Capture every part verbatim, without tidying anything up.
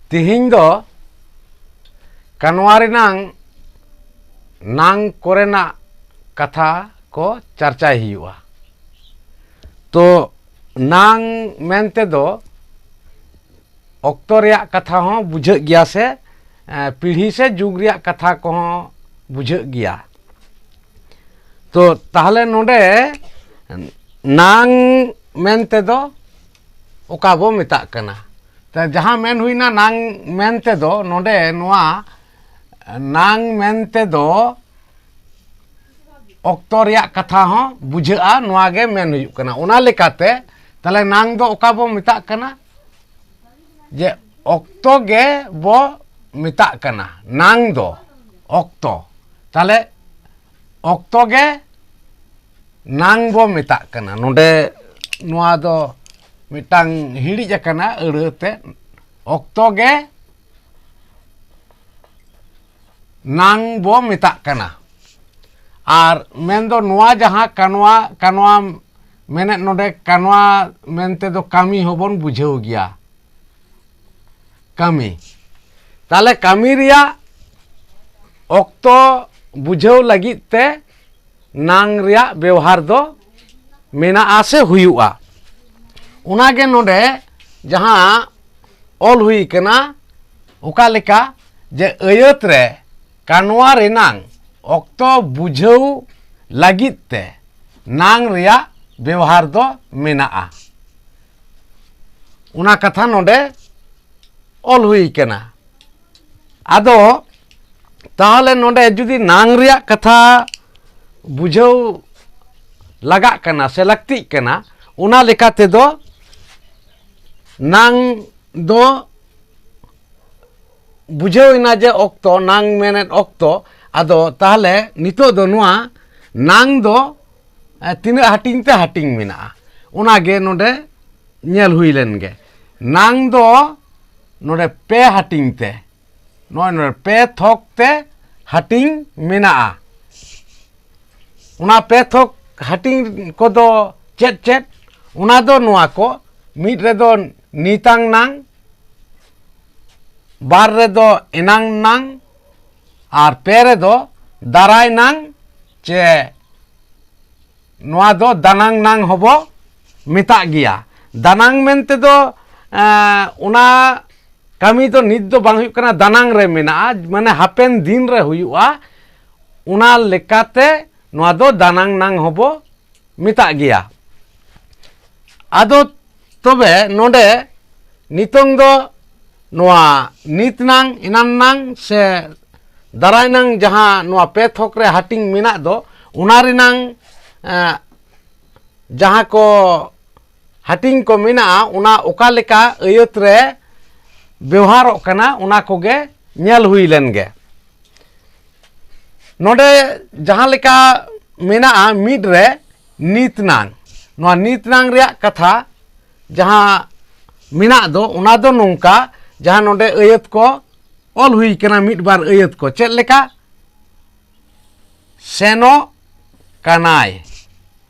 ᱛᱤᱦᱤᱧ ᱫᱚ ᱠᱟᱱᱣᱟ ᱨᱮᱱᱟᱝ ᱱᱟᱝ ᱠᱚᱨᱮᱱᱟᱜ ᱠᱟᱛᱷᱟ ᱠᱚ ᱪᱟᱨᱪᱟᱭ ᱦᱩᱭᱩᱜᱼᱟ᱾ ᱛᱚ ᱱᱟᱝ ᱢᱮᱱᱛᱮ ᱫᱚ ᱚᱠᱛᱚ ᱨᱮᱭᱟᱜ ᱠᱟᱛᱷᱟ ᱦᱚᱸ ᱵᱩᱡᱷᱟᱹᱜ ᱜᱮᱭᱟ ᱥᱮ, ᱮ, ᱯᱤᱲᱦᱤ ᱥᱮ ᱡᱩᱜᱽ ᱨᱮᱭᱟᱜ ᱠᱟᱛᱷᱟ ᱠᱚᱦᱚᱸ ᱵᱩᱡᱷᱟᱹᱜ ᱜᱮᱭᱟ᱾ ᱛᱚ ᱛᱟᱦᱞᱮ ᱱᱚᱰᱮ ᱱᱟᱝ ᱢᱮᱱᱛᱮ ᱫᱚ ᱚᱠᱟ ᱵᱚ ᱢᱮᱛᱟᱜ ᱠᱟᱱᱟ? ᱛᱚ ᱡᱟᱦᱟᱸ ᱢᱮᱱ ᱦᱩᱭᱱᱟ ᱱᱟᱝ ᱢᱮᱱᱛᱮ ᱫᱚ, ᱱᱚᱰᱮ ᱱᱚᱣᱟ ᱱᱟᱝ ᱢᱮᱱᱛᱮ ᱫᱚ ᱚᱠᱛᱚ ᱨᱮᱭᱟᱜ ᱠᱟᱛᱷᱟ ᱦᱚᱸ ᱵᱩᱡᱷᱟᱹᱜᱼᱟ, ᱱᱚᱣᱟ ᱜᱮ ᱢᱮᱱ ᱦᱩᱭᱩᱜ ᱠᱟᱱᱟ᱾ ᱚᱱᱟ ᱞᱮᱠᱟᱛᱮ ᱛᱟᱦᱞᱮ ᱱᱟᱝ ᱫᱚ ᱚᱠᱟ ᱵᱚ ᱢᱮᱛᱟᱜ ᱠᱟᱱᱟ? ᱡᱮ ᱚᱠᱛᱚ ᱜᱮ ᱵᱚ ᱢᱮᱛᱟᱜ ᱠᱟᱱᱟ ᱱᱟᱝ ᱫᱚ, ᱚᱠᱛᱚ᱾ ᱛᱟᱦᱞᱮ ᱚᱠᱛᱚ ᱜᱮ ᱱᱟᱝ ᱵᱚ ᱢᱮᱛᱟᱜ ᱠᱟᱱᱟ᱾ ᱱᱚᱰᱮ ᱱᱚᱣᱟ ᱫᱚ ᱢᱤᱫᱴᱟᱝ ᱦᱤᱲᱤᱡ ᱟᱠᱟᱱᱟ ᱟᱹᱲᱟᱹ ᱛᱮ, ᱚᱠᱛᱚ ᱜᱮ ᱱᱟᱝ ᱵᱚ ᱢᱮᱛᱟᱜ ᱠᱟᱱᱟ᱾ ᱟᱨ ᱢᱮᱱᱫᱚ ᱱᱚᱣᱟ ᱡᱟᱦᱟᱸ ᱠᱟᱱᱣᱟ, ᱠᱟᱱᱣᱟ ᱢᱮᱱᱮᱫ, ᱱᱚᱰᱮ ᱠᱟᱱᱣᱟ ᱢᱮᱱᱛᱮ ᱫᱚ ᱠᱟᱹᱢᱤ ᱦᱚᱸᱵᱚᱱ ᱵᱩᱡᱷᱟᱹᱣ ᱜᱮᱭᱟ, ᱠᱟᱹᱢᱤ᱾ ᱛᱟᱦᱞᱮ ᱠᱟᱹᱢᱤ ᱨᱮᱭᱟᱜ ᱚᱠᱛᱚ ᱵᱩᱡᱷᱟᱹᱣ ᱞᱟᱹᱜᱤᱫ ᱛᱮ ᱱᱟᱝ ᱨᱮᱭᱟᱜ ᱵᱮᱣᱦᱟᱨ ᱫᱚ ᱢᱮᱱᱟᱜᱼᱟ ᱥᱮ ᱦᱩᱭᱩᱜᱼᱟ᱾ ᱚᱱᱟᱜᱮ ᱱᱚᱰᱮ ᱡᱟᱦᱟᱸ ᱚᱞ ᱦᱩᱭ ᱠᱟᱱᱟ, ᱚᱠᱟ ᱞᱮᱠᱟ ᱡᱮ ᱟᱹᱭᱟᱹᱛ ᱨᱮ ᱠᱟᱱᱣᱟ ᱨᱮᱱᱟᱝ ᱚᱠᱛᱚ ᱵᱩᱡᱷᱟᱹᱣ ᱞᱟᱹᱜᱤᱫ ᱛᱮ ᱱᱟᱝ ᱨᱮᱭᱟᱜ ᱵᱮᱣᱦᱟᱨ ᱫᱚ ᱢᱮᱱᱟᱜᱼᱟ, ᱚᱱᱟ ᱠᱟᱛᱷᱟ ᱱᱚᱰᱮ ᱚᱞ ᱦᱩᱭ ᱠᱟᱱᱟ᱾ ᱟᱫᱚ ᱛᱟᱦᱚᱞᱮ ᱱᱚᱰᱮ ᱡᱩᱫᱤ ᱱᱟᱝ ᱨᱮᱭᱟᱜ ᱠᱟᱛᱷᱟ ᱵᱩᱡᱷᱟᱹᱣ ᱞᱟᱜᱟᱜ ᱠᱟᱱᱟ ᱥᱮ ᱞᱟᱹᱠᱛᱤᱜ ᱠᱟᱱᱟ, ᱚᱱᱟ ᱞᱮᱠᱟ ᱛᱮᱫᱚ ᱱᱟᱝ ᱫᱚ ᱵᱩᱡᱷᱟᱹᱣ ᱮᱱᱟ ᱡᱮ ᱚᱠᱛᱚ, ᱱᱟᱝ ᱢᱮᱱᱮᱫ ᱚᱠᱛᱚ᱾ ᱟᱫᱚ ᱛᱟᱦᱚᱞᱮ ᱱᱤᱛᱚᱜ ᱫᱚ ᱱᱚᱣᱟ ᱱᱟᱝ ᱫᱚ, ᱮ, ᱛᱤᱱᱟᱹᱜ ᱦᱟᱹᱴᱤᱧ ᱛᱮ ᱦᱟᱹᱴᱤᱧ ᱢᱮᱱᱟᱜᱼᱟ, ᱚᱱᱟᱜᱮ ᱱᱚᱰᱮ ᱧᱮᱞ ᱦᱩᱭ ᱞᱮᱱ ᱜᱮ᱾ ᱱᱟᱝ ᱫᱚ ᱱᱚᱰᱮ ᱯᱮ ᱦᱟᱹᱴᱤᱧ ᱛᱮ, ᱱᱚᱜᱼᱚᱭ ᱱᱚᱰᱮ ᱯᱮ ᱛᱷᱚᱠ ᱛᱮ ᱦᱟᱹᱴᱤᱧ ᱢᱮᱱᱟᱜᱼᱟ᱾ ᱚᱱᱟ ᱯᱮ ᱛᱷᱚᱠ ᱦᱟᱹᱴᱤᱧ ᱠᱚᱫᱚ ᱪᱮᱫ ᱪᱮᱫ? ᱚᱱᱟ ᱫᱚ ᱱᱚᱣᱟ ᱠᱚ, ᱢᱤᱫ ᱨᱮᱫᱚ ᱱᱤᱛᱟᱝ ᱱᱟᱝ, ᱵᱟᱨ ᱨᱮᱫᱚ ᱮᱱᱟᱝ ᱱᱟᱝ, ᱟᱨ ᱯᱮ ᱨᱮᱫᱚ ᱫᱟᱨᱟᱭ ᱱᱟᱝ ᱪᱮ ᱱᱚᱣᱟ ᱫᱚ ᱫᱟᱱᱟᱝ ᱱᱟᱝ ᱦᱚᱸᱵᱚ ᱢᱮᱛᱟᱜ ᱜᱮᱭᱟ᱾ ᱫᱟᱱᱟᱝ ᱢᱮᱱᱛᱮ ᱫᱚ, ᱮᱸ, ᱚᱱᱟ ᱠᱟᱹᱢᱤ ᱫᱚ ᱱᱤᱛ ᱫᱚ ᱵᱟᱝ ᱦᱩᱭᱩᱜ ᱠᱟᱱᱟ, ᱫᱟᱱᱟᱝ ᱨᱮ ᱢᱮᱱᱟᱜᱼᱟ, ᱢᱟᱱᱮ ᱦᱟᱯᱮᱱ ᱫᱤᱱ ᱨᱮ ᱦᱩᱭᱩᱜᱼᱟ᱾ ᱚᱱᱟ ᱞᱮᱠᱟᱛᱮ ᱱᱚᱣᱟ ᱫᱚ ᱫᱟᱱᱟᱝ ᱱᱟᱝ ᱦᱚᱸᱵᱚ ᱢᱮᱛᱟᱜ ᱜᱮᱭᱟ᱾ ᱟᱫᱚ ᱛᱚᱵᱮ ᱱᱚᱰᱮ ᱱᱤᱛᱚᱝ ᱫᱚ ᱱᱚᱣᱟ ᱱᱤᱛ ᱱᱟᱝ, ᱮᱱᱟᱱ ᱱᱟᱝ ᱥᱮ ᱫᱟᱨᱟᱭ ᱱᱟᱝ ᱡᱟᱦᱟᱸ ᱱᱚᱣᱟ ᱯᱮ ᱛᱷᱚᱠ ᱨᱮ ᱦᱟᱹᱴᱤᱧ ᱢᱮᱱᱟᱜ ᱫᱚ, ᱚᱱᱟ ᱨᱮᱱᱟᱝ, ᱮᱸ, ᱡᱟᱦᱟᱸ ᱠᱚ ᱦᱟᱹᱴᱤᱧ ᱠᱚ ᱢᱮᱱᱟᱜᱼᱟ, ᱚᱱᱟ ᱚᱠᱟ ᱞᱮᱠᱟ ᱟᱹᱭᱟᱹᱛ ᱨᱮ ᱵᱮᱣᱦᱟᱨᱚᱜ ᱠᱟᱱᱟ, ᱚᱱᱟ ᱠᱚᱜᱮ ᱧᱮᱞ ᱦᱩᱭ ᱞᱮᱱ ᱜᱮ᱾ ᱱᱚᱰᱮ ᱡᱟᱦᱟᱸ ᱞᱮᱠᱟ ᱢᱮᱱᱟᱜᱼᱟ, ᱢᱤᱫ ᱨᱮ ᱱᱤᱛ ᱱᱟᱝ, ᱱᱚᱣᱟ ᱱᱤᱛ ᱱᱟᱝ ᱨᱮᱭᱟᱜ ᱠᱟᱛᱷᱟ ᱡᱟᱦᱟᱸ ᱢᱮᱱᱟᱜ ᱫᱚ, ᱚᱱᱟ ᱫᱚ ᱱᱚᱝᱠᱟ, ᱡᱟᱦᱟᱸ ᱱᱚᱰᱮ ᱟᱹᱭᱟᱹᱛ ᱠᱚ ᱚᱞ ᱦᱩᱭ ᱠᱟᱱᱟ, ᱢᱤᱫ ᱵᱟᱨ ᱟᱹᱭᱟᱹᱛ ᱠᱚ, ᱪᱮᱫ ᱞᱮᱠᱟ? ᱥᱮᱱᱚᱜ ᱠᱟᱱᱟᱭ,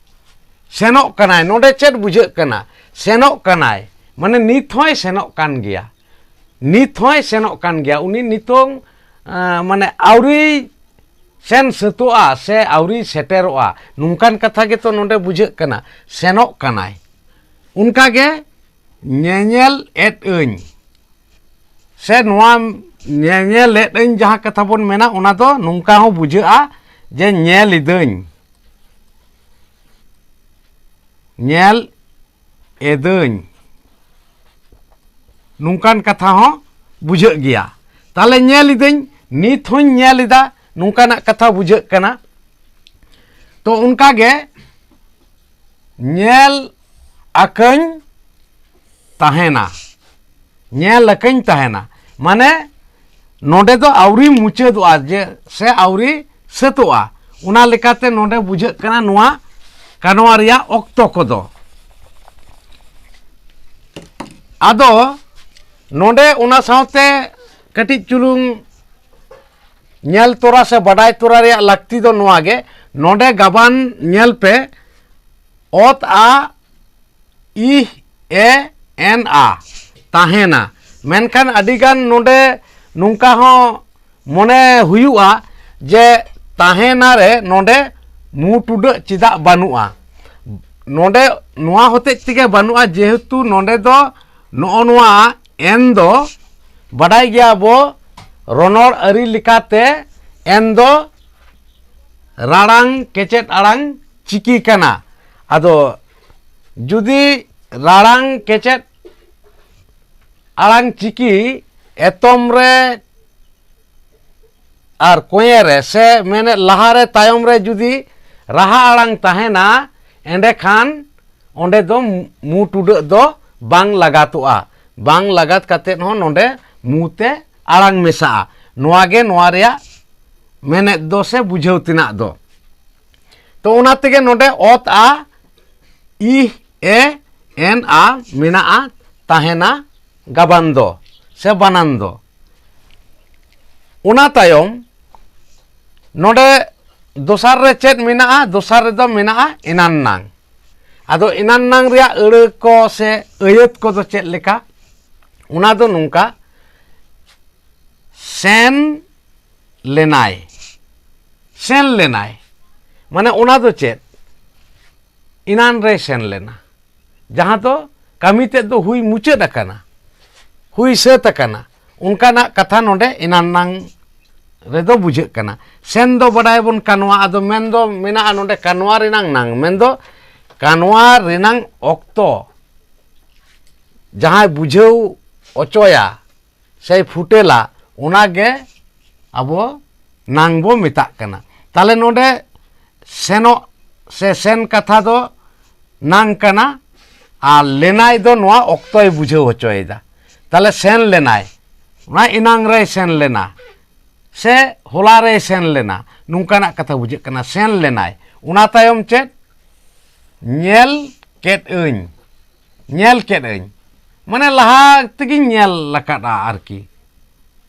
ᱥᱮᱱᱚᱜ ᱠᱟᱱᱟᱭ᱾ ᱱᱚᱰᱮ ᱪᱮᱫ ᱵᱩᱡᱷᱟᱹᱜ ᱠᱟᱱᱟ? ᱥᱮᱱᱚᱜ ᱠᱟᱱᱟᱭ, ᱢᱟᱱᱮ ᱱᱤᱛ ᱦᱚᱸᱭ ᱥᱮᱱᱚᱜ ᱠᱟᱱ ᱜᱮᱭᱟ, ᱱᱤᱛ ᱦᱚᱸᱭ ᱥᱮᱱᱚᱜ ᱠᱟᱱ ᱜᱮᱭᱟ᱾ ᱩᱱᱤ ᱱᱤᱛᱚᱝ, ᱟᱸ, ᱢᱟᱱᱮ ᱟᱹᱣᱨᱤ ᱥᱮᱱ ᱥᱟᱹᱛᱚᱜᱼᱟ ᱥᱮ ᱟᱹᱣᱨᱤ ᱥᱮᱴᱮᱨᱚᱜᱼᱟ, ᱱᱚᱝᱠᱟᱱ ᱠᱟᱛᱷᱟ ᱜᱮᱛᱚ ᱱᱚᱰᱮ ᱵᱩᱡᱷᱟᱹᱜ ᱠᱟᱱᱟ, ᱥᱮᱱᱚᱜ ᱠᱟᱱᱟᱭ᱾ ᱚᱱᱠᱟᱜᱮ ᱧᱮᱧᱮᱞ ᱮᱫ ᱟᱹᱧ, ᱥᱮ ᱱᱚᱣᱟ ᱧᱮᱧᱮᱞ ᱮᱫ ᱟᱹᱧ ᱡᱟᱦᱟᱸ ᱠᱟᱛᱷᱟ ᱵᱚᱱ ᱢᱮᱱᱟ, ᱚᱱᱟ ᱫᱚ ᱱᱚᱝᱠᱟ ᱦᱚᱸ ᱵᱩᱡᱷᱟᱹᱜᱼᱟ ᱡᱮ ᱧᱮᱞ ᱤᱫᱟᱹᱧ, ᱧᱮᱞ ᱮᱫᱟᱹᱧ, ᱱᱚᱝᱠᱟᱱ ᱠᱟᱛᱷᱟ ᱦᱚᱸ ᱵᱩᱡᱷᱟᱹᱜ ᱜᱮᱭᱟ᱾ ᱛᱟᱦᱞᱮ ᱧᱮᱞ ᱤᱫᱟᱹᱧ, ᱱᱤᱛ ᱦᱚᱸᱧ ᱧᱮᱞ ᱮᱫᱟ, ᱱᱚᱝᱠᱟᱱᱟᱜ ᱠᱟᱛᱷᱟ ᱵᱩᱡᱷᱟᱹᱜ ᱠᱟᱱᱟ᱾ ᱛᱚ ᱚᱱᱠᱟᱜᱮ ᱧᱮᱞ ᱟᱠᱟᱧ ᱛᱟᱦᱮᱱᱟ, ᱧᱮᱞ ᱟᱠᱟᱧ ᱛᱟᱦᱮᱱᱟ, ᱢᱟᱱᱮ ᱱᱚᱰᱮ ᱫᱚ ᱟᱹᱣᱨᱤ ᱢᱩᱪᱟᱹᱫᱚᱜᱼᱟ ᱡᱮ, ᱥᱮ ᱟᱹᱣᱨᱤ ᱥᱟᱹᱛᱚᱜᱼᱟ᱾ ᱚᱱᱟ ᱞᱮᱠᱟᱛᱮ ᱱᱚᱰᱮ ᱵᱩᱡᱷᱟᱹᱜ ᱠᱟᱱᱟ ᱱᱚᱣᱟ ᱠᱟᱱᱣᱟ ᱨᱮᱭᱟᱜ ᱚᱠᱛᱚ ᱠᱚᱫᱚ᱾ ᱟᱫᱚ ᱱᱚᱰᱮ ᱚᱱᱟ ᱥᱟᱶᱛᱮ ᱠᱟᱹᱴᱤᱡ ᱪᱩᱞᱩᱝ ᱧᱮᱞ ᱛᱚᱨᱟ ᱥᱮ ᱵᱟᱰᱟᱭ ᱛᱚᱨᱟ ᱨᱮᱭᱟᱜ ᱞᱟᱹᱠᱛᱤ ᱫᱚ ᱱᱚᱣᱟ ᱜᱮ, ᱱᱚᱰᱮ ᱜᱟᱵᱟᱱ ᱧᱮᱞ ᱯᱮ, ᱚᱛ ᱟ ᱤᱦ ᱮ ᱮᱱ ᱟ, ᱛᱟᱦᱮᱱᱟ᱾ ᱢᱮᱱᱠᱷᱟᱱ ᱟᱹᱰᱤᱜᱟᱱ ᱱᱚᱰᱮ ᱱᱚᱝᱠᱟ ᱦᱚᱸ ᱢᱚᱱᱮ ᱦᱩᱭᱩᱜᱼᱟ ᱡᱮ ᱛᱟᱦᱮᱱᱟ ᱨᱮ ᱱᱚᱰᱮ ᱢᱩ ᱴᱩᱰᱟᱹᱜ ᱪᱮᱫᱟᱜ ᱵᱟᱹᱱᱩᱜᱼᱟ? ᱱᱚᱰᱮ ᱱᱚᱣᱟ ᱦᱚᱛᱮᱡ ᱛᱮᱜᱮ ᱵᱟᱹᱱᱩᱜᱼᱟ, ᱡᱮᱦᱮᱛᱩ ᱱᱚᱰᱮ ᱫᱚ ᱱᱚᱜᱼᱚ ᱱᱚᱣᱟ ᱮᱱ ᱫᱚ ᱵᱟᱰᱟᱭ ᱜᱮᱭᱟ ᱵᱚ, ᱨᱚᱱᱚᱲ ᱟᱹᱨᱤ ᱞᱮᱠᱟᱛᱮ ᱮᱱ ᱫᱚ ᱨᱟᱲᱟᱝ ᱠᱮᱪᱮᱫ ᱟᱲᱟᱝ ᱪᱤᱠᱤ ᱠᱟᱱᱟ᱾ ᱟᱫᱚ ᱡᱩᱫᱤ ᱨᱟᱲᱟᱝ ᱠᱮᱪᱮᱫ ᱟᱲᱟᱝ ᱪᱤᱠᱤ ᱮᱛᱚᱢ ᱨᱮ ᱟᱨ ᱠᱚᱸᱭᱮ ᱨᱮ ᱥᱮ ᱢᱮᱱᱮᱫ ᱞᱟᱦᱟ ᱨᱮ ᱛᱟᱭᱚᱢ ᱨᱮ ᱡᱩᱫᱤ ᱨᱟᱦᱟ ᱟᱲᱟᱝ ᱛᱟᱦᱮᱱᱟ, ᱮᱸᱰᱮᱠᱷᱟᱱ ᱚᱸᱰᱮ ᱫᱚ ᱢᱩ ᱴᱩᱰᱟᱹᱜ ᱫᱚ ᱵᱟᱝ ᱞᱟᱜᱟᱛᱚᱜᱼᱟ᱾ ᱵᱟᱝ ᱞᱟᱜᱟᱛ ᱠᱟᱛᱮᱫ ᱦᱚᱸ ᱱᱚᱰᱮ ᱢᱩ ᱛᱮ ᱟᱲᱟᱝ ᱢᱮᱥᱟᱜᱼᱟ᱾ ᱱᱚᱣᱟ ᱜᱮ ᱱᱚᱣᱟ ᱨᱮᱭᱟᱜ ᱢᱮᱱᱮᱫ ᱫᱚ ᱥᱮ ᱵᱩᱡᱷᱟᱹᱣ ᱛᱮᱱᱟᱜ ᱫᱚ᱾ ᱛᱚ ᱚᱱᱟ ᱛᱮᱜᱮ ᱱᱚᱰᱮ ᱚᱛ ᱟ, ᱤᱦ ᱮ ᱮᱱ ᱟ ᱢᱮᱱᱟᱜᱼᱟ, ᱛᱟᱦᱮᱱᱟ ᱜᱟᱵᱟᱱ ᱫᱚ ᱥᱮ ᱵᱟᱱᱟᱱ ᱫᱚ᱾ ᱚᱱᱟ ᱛᱟᱭᱚᱢ ᱱᱚᱰᱮ ᱫᱚᱥᱟᱨ ᱨᱮ ᱪᱮᱫ ᱢᱮᱱᱟᱜᱼᱟ? ᱫᱚᱥᱟᱨ ᱨᱮᱫᱚ ᱢᱮᱱᱟᱜᱼᱟ ᱮᱱᱟᱱ ᱱᱟᱝ᱾ ᱟᱫᱚ ᱮᱱᱟᱱ ᱱᱟᱝ ᱨᱮᱭᱟᱜ ᱟᱹᱲᱟᱹ ᱠᱚ ᱥᱮ ᱟᱹᱭᱟᱹᱛ ᱠᱚᱫᱚ ᱪᱮᱫ ᱞᱮᱠᱟ? ᱚᱱᱟ ᱫᱚ ᱱᱚᱝᱠᱟ, ᱥᱮᱱ ᱞᱮᱱᱟᱭ, ᱥᱮᱱ ᱞᱮᱱᱟᱭ, ᱢᱟᱱᱮ ᱚᱱᱟ ᱫᱚ ᱪᱮᱫ? ᱮᱱᱟᱱ ᱨᱮᱭ ᱥᱮᱱ ᱞᱮᱱᱟ, ᱡᱟᱦᱟᱸ ᱫᱚ ᱠᱟᱹᱢᱤ ᱛᱮᱫ ᱫᱚ ᱦᱩᱭ ᱢᱩᱪᱟᱹᱫ ᱟᱠᱟᱱᱟ, ᱦᱩᱭ ᱥᱟᱹᱛ ᱟᱠᱟᱱᱟ, ᱚᱱᱠᱟᱱᱟᱜ ᱠᱟᱛᱷᱟ ᱱᱚᱰᱮ ᱮᱱᱟᱱ ᱱᱟᱝ ᱨᱮᱫᱚ ᱵᱩᱡᱷᱟᱹᱜ ᱠᱟᱱᱟ᱾ ᱥᱮᱱ ᱫᱚ ᱵᱟᱰᱟᱭᱟᱵᱚᱱ ᱠᱟᱱᱣᱟ, ᱟᱫᱚ ᱢᱮᱱ ᱫᱚ ᱢᱮᱱᱟᱜᱼᱟ ᱱᱚᱰᱮ ᱠᱟᱱᱣᱟ ᱨᱮᱱᱟᱝ ᱱᱟᱝ, ᱢᱮᱱ ᱫᱚ ᱠᱟᱱᱣᱟ ᱨᱮᱱᱟᱝ ᱚᱠᱛᱚ ᱡᱟᱦᱟᱸᱭ ᱵᱩᱡᱷᱟᱹᱣ ᱚᱪᱚᱭᱟ ᱥᱮᱭ ᱯᱷᱩᱴᱮᱞᱟ, ᱚᱱᱟ ᱜᱮ ᱟᱵᱚ ᱱᱟᱝ ᱵᱚ ᱢᱮᱛᱟᱜ ᱠᱟᱱᱟ᱾ ᱛᱟᱦᱞᱮ ᱱᱚᱰᱮ ᱥᱮᱱᱚᱜ ᱥᱮ ᱥᱮᱱ ᱠᱟᱛᱷᱟ ᱫᱚ ᱱᱟᱝ ᱠᱟᱱᱟ, ᱟᱨ ᱞᱮᱱᱟᱭ ᱫᱚ ᱱᱚᱣᱟ ᱚᱠᱛᱚᱭ ᱵᱩᱡᱷᱟᱹᱣ ᱦᱚᱪᱚᱭᱮᱫᱟ᱾ ᱛᱟᱦᱞᱮ ᱥᱮᱱ ᱞᱮᱱᱟᱭ, ᱚᱱᱟ ᱮᱱᱟᱝ ᱨᱮᱭ ᱥᱮᱱ ᱞᱮᱱᱟ ᱥᱮ ᱦᱚᱞᱟ ᱨᱮᱭ ᱥᱮᱱ ᱞᱮᱱᱟ, ᱱᱚᱝᱠᱟᱱᱟᱜ ᱠᱟᱛᱷᱟ ᱵᱩᱡᱷᱟᱹᱜ ᱠᱟᱱᱟ, ᱥᱮᱱ ᱞᱮᱱᱟᱭ᱾ ᱚᱱᱟ ᱛᱟᱭᱚᱢ ᱪᱮᱫ? ᱧᱮᱞ ᱠᱮᱫ ᱟᱹᱧ, ᱧᱮᱞ ᱠᱮᱫ ᱟᱹᱧ, ᱢᱟᱱᱮ ᱞᱟᱦᱟ ᱛᱮᱜᱮᱧ ᱧᱮᱞ ᱟᱠᱟᱫᱼᱟ ᱟᱨᱠᱤ,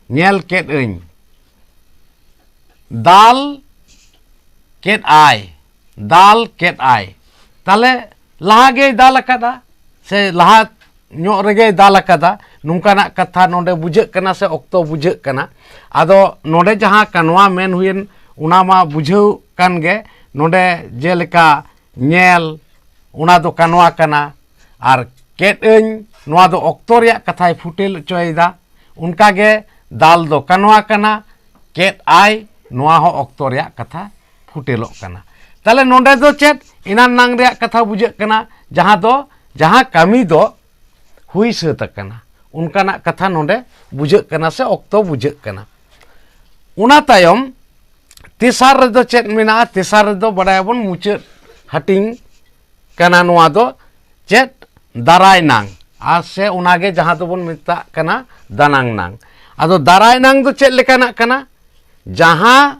ᱧᱮᱞ ᱠᱮᱫ ᱟᱹᱧ᱾ ᱫᱟᱞ ᱠᱮᱫ ᱟᱭ, ᱫᱟᱞ ᱠᱮᱫ ᱟᱭ᱾ ᱛᱟᱦᱞᱮ ᱞᱟᱦᱟ ᱜᱮᱭ ᱫᱟᱞ ᱟᱠᱟᱫᱼᱟ ᱥᱮ ᱞᱟᱦᱟ ᱧᱚᱜ ᱨᱮᱜᱮᱭ ᱫᱟᱞ ᱟᱠᱟᱫᱟ, ᱱᱚᱝᱠᱟᱱᱟᱜ ᱠᱟᱛᱷᱟ ᱱᱚᱰᱮ ᱵᱩᱡᱷᱟᱹᱜ ᱠᱟᱱᱟ ᱥᱮ ᱚᱠᱛᱚ ᱵᱩᱡᱷᱟᱹᱜ ᱠᱟᱱᱟ᱾ ᱟᱫᱚ ᱱᱚᱰᱮ ᱡᱟᱦᱟᱸ ᱠᱟᱱᱣᱟ ᱢᱮᱱ ᱦᱩᱭᱮᱱ, ᱚᱱᱟ ᱢᱟ ᱵᱩᱡᱷᱟᱹᱣ ᱠᱟᱱ ᱜᱮ᱾ ᱱᱚᱰᱮ ᱡᱮᱞᱮᱠᱟ ᱧᱮᱞ, ᱚᱱᱟ ᱫᱚ ᱠᱟᱱᱣᱟ ᱠᱟᱱᱟ, ᱟᱨ ᱠᱮᱫ ᱟᱹᱧ, ᱱᱚᱣᱟ ᱫᱚ ᱚᱠᱛᱚ ᱨᱮᱭᱟᱜ ᱠᱟᱛᱷᱟᱭ ᱯᱷᱩᱴᱮᱞ ᱦᱚᱪᱚᱭᱮᱫᱟ᱾ ᱚᱱᱠᱟᱜᱮ ᱫᱟᱞ ᱫᱚ ᱠᱟᱱᱣᱟ ᱠᱟᱱᱟ, ᱠᱮᱫ ᱟᱭ, ᱱᱚᱣᱟ ᱦᱚᱸ ᱚᱠᱛᱚ ᱨᱮᱭᱟᱜ ᱠᱟᱛᱷᱟ ᱯᱷᱩᱴᱮᱞᱚᱜ ᱠᱟᱱᱟ᱾ ᱛᱟᱦᱚᱞᱮ ᱱᱚᱰᱮ ᱫᱚ ᱪᱮᱫ ᱮᱱᱟᱱ ᱱᱟᱝ ᱨᱮᱭᱟᱜ ᱠᱟᱛᱷᱟ ᱵᱩᱡᱷᱟᱹᱜ ᱠᱟᱱᱟ, ᱡᱟᱦᱟᱸ ᱫᱚ, ᱡᱟᱦᱟᱸ ᱠᱟᱹᱢᱤ ᱫᱚ ᱦᱩᱭ ᱥᱟᱹᱛ ᱟᱠᱟᱱᱟ, ᱚᱱᱠᱟᱱᱟᱜ ᱠᱟᱛᱷᱟ ᱱᱚᱰᱮ ᱵᱩᱡᱷᱟᱹᱜ ᱠᱟᱱᱟ ᱥᱮ ᱚᱠᱛᱚ ᱵᱩᱡᱷᱟᱹᱜ ᱠᱟᱱᱟ᱾ ᱚᱱᱟ ᱛᱟᱭᱚᱢ ᱛᱮᱥᱟᱨ ᱨᱮᱫᱚ ᱪᱮᱫ ᱢᱮᱱᱟᱜᱼᱟ? ᱛᱮᱥᱟᱨ ᱨᱮᱫᱚ ᱵᱟᱰᱟᱭᱟᱵᱚᱱ ᱢᱩᱪᱟᱹᱫ ᱦᱟᱹᱴᱤᱧ ᱠᱟᱱᱟ ᱱᱚᱣᱟ ᱫᱚ ᱪᱮᱫ? ᱫᱟᱨᱟᱭ ᱱᱟᱝ, ᱟᱨ ᱥᱮ ᱚᱱᱟᱜᱮ ᱡᱟᱦᱟᱸ ᱫᱚᱵᱚᱱ ᱢᱮᱛᱟᱜ ᱠᱟᱱᱟ ᱫᱟᱱᱟᱝ ᱱᱟᱝ᱾ ᱟᱫᱚ ᱫᱟᱨᱟᱭ ᱱᱟᱝ ᱫᱚ ᱪᱮᱫ ᱞᱮᱠᱟᱱᱟᱜ ᱠᱟᱱᱟ? ᱡᱟᱦᱟᱸ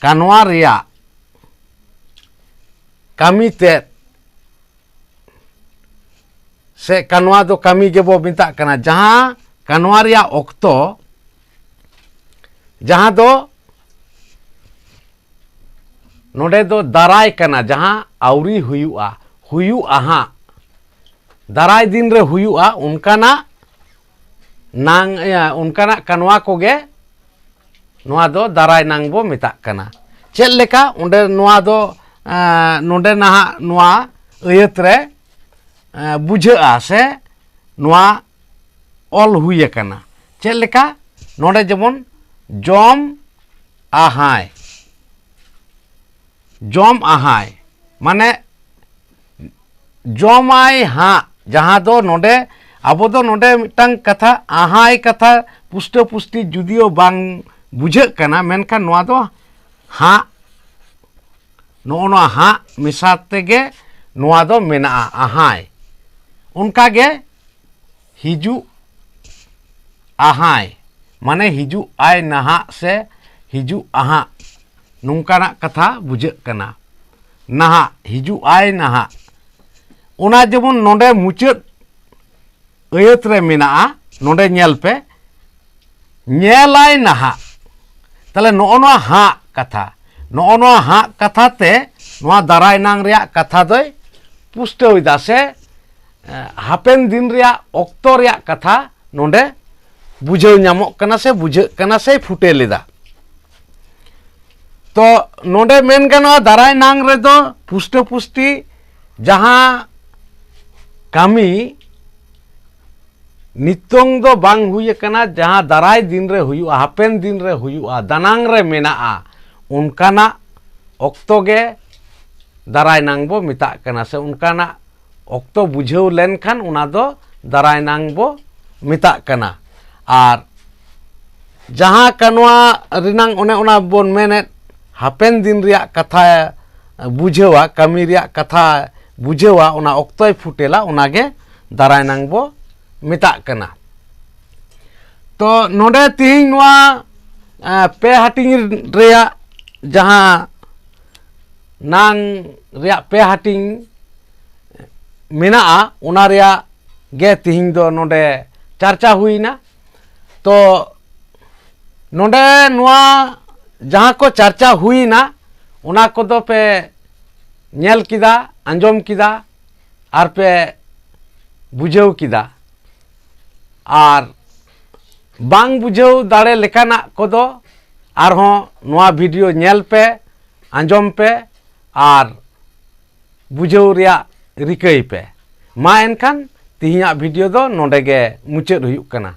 ᱠᱟᱱᱣᱟ ᱨᱮᱭᱟᱜ ᱠᱟᱹᱢᱤ ᱛᱮᱫ ᱥᱮ ᱠᱟᱱᱣᱟ ᱫᱚ ᱠᱟᱹᱢᱤ ᱜᱮᱵᱚ ᱢᱮᱛᱟᱜ ᱠᱟᱱᱟ, ᱡᱟᱦᱟᱸ ᱠᱟᱱᱣᱟ ᱨᱮᱭᱟᱜ ᱚᱠᱛᱚ, ᱡᱟᱦᱟᱸ ᱫᱚ ᱱᱚᱰᱮ ᱫᱚ ᱫᱟᱨᱟᱭ ᱠᱟᱱᱟ, ᱡᱟᱦᱟᱸ ᱟᱹᱣᱨᱤ ᱦᱩᱭᱩᱜᱼᱟ, ᱦᱩᱭᱩᱜᱼᱟ ᱦᱟᱸᱜ, ᱫᱟᱨᱟᱭ ᱫᱤᱱ ᱨᱮ ᱦᱩᱭᱩᱜᱼᱟ, ᱚᱱᱠᱟᱱᱟᱜ ᱱᱟᱝ, ᱤᱭᱟᱹ, ᱚᱱᱠᱟᱱᱟᱜ ᱠᱟᱱᱣᱟ ᱠᱚᱜᱮ ᱱᱚᱣᱟ ᱫᱚ ᱫᱟᱨᱟᱭ ᱱᱟᱝ ᱵᱚ ᱢᱮᱛᱟᱜ ᱠᱟᱱᱟ᱾ ᱪᱮᱫ ᱞᱮᱠᱟ ᱚᱸᱰᱮ ᱱᱚᱣᱟ ᱫᱚ, ᱮᱸ, ᱱᱚᱰᱮ ᱱᱟᱦᱟᱜ ᱱᱚᱣᱟ ᱟᱹᱭᱟᱹᱛ ᱨᱮ, ᱮᱸ, ᱵᱩᱡᱷᱟᱹᱜᱼᱟ ᱥᱮ ᱱᱚᱣᱟ ᱚᱞ ᱦᱩᱭ ᱟᱠᱟᱱᱟ᱾ ᱪᱮᱫ ᱞᱮᱠᱟ? ᱱᱚᱰᱮ ᱡᱮᱢᱚᱱ ᱡᱚᱢ ᱟᱦᱟᱭ, ᱡᱚᱢ ᱟᱦᱟᱭ, ᱢᱟᱱᱮ ᱡᱚᱢᱟᱭ ᱦᱟᱸᱜ, ᱡᱟᱦᱟᱸ ᱫᱚ ᱱᱚᱰᱮ, ᱟᱵᱚ ᱫᱚ ᱱᱚᱰᱮ ᱢᱤᱫᱴᱟᱝ ᱠᱟᱛᱷᱟ, ᱟᱦᱟᱭ ᱠᱟᱛᱷᱟ ᱯᱩᱥᱴᱟᱹ ᱯᱩᱥᱴᱤ ᱡᱩᱫᱤᱭᱳ ᱵᱟᱝ ᱵᱩᱡᱷᱟᱹᱜ ᱠᱟᱱᱟ, ᱢᱮᱱᱠᱷᱟᱱ ᱱᱚᱣᱟ ᱫᱚ ᱦᱟᱸᱜ, ᱱᱚᱜᱼᱚ ᱱᱚᱣᱟ ᱦᱟᱸᱜ ᱢᱮᱥᱟ ᱛᱮᱜᱮ ᱱᱚᱣᱟ ᱫᱚ ᱢᱮᱱᱟᱜᱼᱟ, ᱟᱦᱟᱭ᱾ ᱚᱱᱠᱟᱜᱮ ᱦᱤᱡᱩᱜ ᱟᱦᱟᱭ, ᱢᱟᱱᱮ ᱦᱤᱡᱩᱜ ᱟᱭ ᱱᱟᱦᱟᱜ ᱥᱮ ᱦᱤᱡᱩᱜ ᱟᱦᱟᱜ, ᱱᱚᱝᱠᱟᱱᱟᱜ ᱠᱟᱛᱷᱟ ᱵᱩᱡᱷᱟᱹᱜ ᱠᱟᱱᱟ᱾ ᱱᱟᱦᱟᱜ, ᱦᱤᱡᱩᱜ ᱟᱭ ᱱᱟᱦᱟᱜ᱾ ᱚᱱᱟ ᱡᱮᱢᱚᱱ ᱱᱚᱰᱮ ᱢᱩᱪᱟᱹᱫ ᱟᱹᱭᱟᱹᱛ ᱨᱮ ᱢᱮᱱᱟᱜᱼᱟ, ᱱᱚᱰᱮ ᱧᱮᱞ ᱯᱮ, ᱧᱮᱞᱟᱭ ᱱᱟᱦᱟᱜ᱾ ᱛᱟᱦᱞᱮ ᱱᱚᱜᱼᱚ ᱱᱚᱣᱟ ᱦᱟᱸᱜ ᱠᱟᱛᱷᱟ, ᱱᱚᱜᱼᱚ ᱱᱚᱣᱟ ᱦᱟᱸᱜ ᱠᱟᱛᱷᱟ ᱛᱮ ᱱᱚᱣᱟ ᱫᱟᱨᱟᱭ ᱱᱟᱝ ᱨᱮᱭᱟᱜ ᱠᱟᱛᱷᱟ ᱫᱚᱭ ᱯᱩᱥᱴᱟᱹᱣ ᱮᱫᱟ ᱥᱮ ᱦᱟᱯᱮᱱ ᱫᱤᱱ ᱨᱮᱭᱟᱜ ᱚᱠᱛᱚ ᱨᱮᱭᱟᱜ ᱠᱟᱛᱷᱟ ᱱᱚᱰᱮ ᱵᱩᱡᱷᱟᱹᱣ ᱧᱟᱢᱚᱜ ᱠᱟᱱᱟ ᱥᱮ ᱵᱩᱡᱷᱟᱹᱜ ᱠᱟᱱᱟ ᱥᱮᱭ ᱯᱷᱩᱴᱮᱞ ᱮᱫᱟ᱾ ᱛᱚ ᱱᱚᱰᱮ ᱢᱮᱱ ᱜᱟᱱᱚᱜᱼᱟ, ᱫᱟᱨᱟᱭ ᱱᱟᱝ ᱨᱮᱫᱚ ᱯᱩᱥᱴᱟᱹ ᱯᱩᱥᱴᱤ ᱡᱟᱦᱟᱸ ᱠᱟᱹᱢᱤ ᱱᱤᱛᱚᱝ ᱫᱚ ᱵᱟᱝ ᱦᱩᱭ ᱟᱠᱟᱱᱟ, ᱡᱟᱦᱟᱸ ᱫᱟᱨᱟᱭ ᱫᱤᱱ ᱨᱮ ᱦᱩᱭᱩᱜᱼᱟ, ᱦᱟᱯᱮᱱ ᱫᱤᱱ ᱨᱮ ᱦᱩᱭᱩᱜᱼᱟ, ᱫᱟᱱᱟᱝ ᱨᱮ ᱢᱮᱱᱟᱜᱼᱟ, ᱚᱱᱠᱟᱱᱟᱜ ᱚᱠᱛᱚ ᱜᱮ ᱫᱟᱨᱟᱭ ᱱᱟᱝ ᱵᱚ ᱢᱮᱛᱟᱜ ᱠᱟᱱᱟ, ᱥᱮ ᱚᱱᱠᱟᱱᱟᱜ ᱚᱠᱛᱚ ᱵᱩᱡᱷᱟᱹᱣ ᱞᱮᱱᱠᱷᱟᱱ ᱚᱱᱟ ᱫᱚ ᱫᱟᱨᱟᱭ ᱱᱟᱝ ᱵᱚ ᱢᱮᱛᱟᱜ ᱠᱟᱱᱟ᱾ ᱟᱨ ᱡᱟᱦᱟᱸ ᱠᱟ-, ᱱᱚᱣᱟ ᱨᱮᱱᱟᱝ ᱚᱱᱮ ᱚᱱᱟ ᱵᱚᱱ ᱢᱮᱱᱮᱫ ᱦᱟᱯᱮᱱ ᱫᱤᱱ ᱨᱮᱭᱟᱜ ᱠᱟᱛᱷᱟ ᱵᱩᱡᱷᱟᱹᱣᱟ, ᱠᱟᱹᱢᱤ ᱨᱮᱭᱟᱜ ᱠᱟᱛᱷᱟ ᱵᱩᱡᱷᱟᱹᱣᱟ, ᱚᱱᱟ ᱚᱠᱛᱚᱭ ᱯᱷᱩᱴᱮᱞᱟ, ᱚᱱᱟᱜᱮ ᱫᱟᱨᱟᱭ ᱱᱟᱝ ᱵᱚ ᱢᱮᱛᱟᱜ ᱠᱟᱱᱟ᱾ ᱛᱚ ᱱᱚᱰᱮ ᱛᱤᱦᱤᱧ ᱱᱚᱣᱟ, ᱮ, ᱯᱮ ᱦᱟᱹᱴᱤᱧ ᱨᱮᱭᱟᱜ ᱡᱟᱦᱟᱸ ᱱᱟᱝ ᱨᱮᱭᱟᱜ ᱯᱮ ᱦᱟᱹᱴᱤᱧ ᱢᱮᱱᱟᱜᱼᱟ, ᱚᱱᱟ ᱨᱮᱭᱟᱜ ᱜᱮ ᱛᱤᱦᱤᱧ ᱫᱚ ᱱᱚᱰᱮ ᱪᱟᱨᱪᱟ ᱦᱩᱭᱱᱟ᱾ ᱛᱚ ᱱᱚᱰᱮ ᱱᱚᱣᱟ ᱡᱟᱦᱟᱸ ᱠᱚ ᱪᱟᱨᱪᱟ ᱦᱩᱭᱱᱟ, ᱚᱱᱟ ᱠᱚᱫᱚ ᱯᱮ ᱧᱮᱞ ᱠᱮᱫᱟ, ᱟᱸᱡᱚᱢ ᱠᱮᱫᱟ, ᱟᱨ ᱯᱮ ᱵᱩᱡᱷᱟᱹᱣ ᱠᱮᱫᱟ᱾ ᱟᱨ ᱵᱟᱝ ᱵᱩᱡᱷᱟᱹᱣ ᱫᱟᱲᱮ ᱞᱮᱠᱟᱱᱟᱜ ᱠᱚᱫᱚ ᱟᱨᱦᱚᱸ ᱱᱚᱣᱟ ᱵᱷᱤᱰᱤᱭᱳ ᱧᱮᱞ ᱯᱮ, ᱟᱸᱡᱚᱢ ᱯᱮ ᱟᱨ ᱵᱩᱡᱷᱟᱹᱣ ᱨᱮᱭᱟᱜ ᱨᱤᱠᱟᱹᱭ ᱯᱮ᱾ ᱢᱟ ᱮᱱᱠᱷᱟᱱ ᱛᱤᱦᱤᱧᱟᱜ ᱵᱷᱤᱰᱤᱭᱳ ᱫᱚ ᱱᱚᱰᱮ ᱜᱮ ᱢᱩᱪᱟᱹᱫ ᱦᱩᱭᱩᱜ ᱠᱟᱱᱟ᱾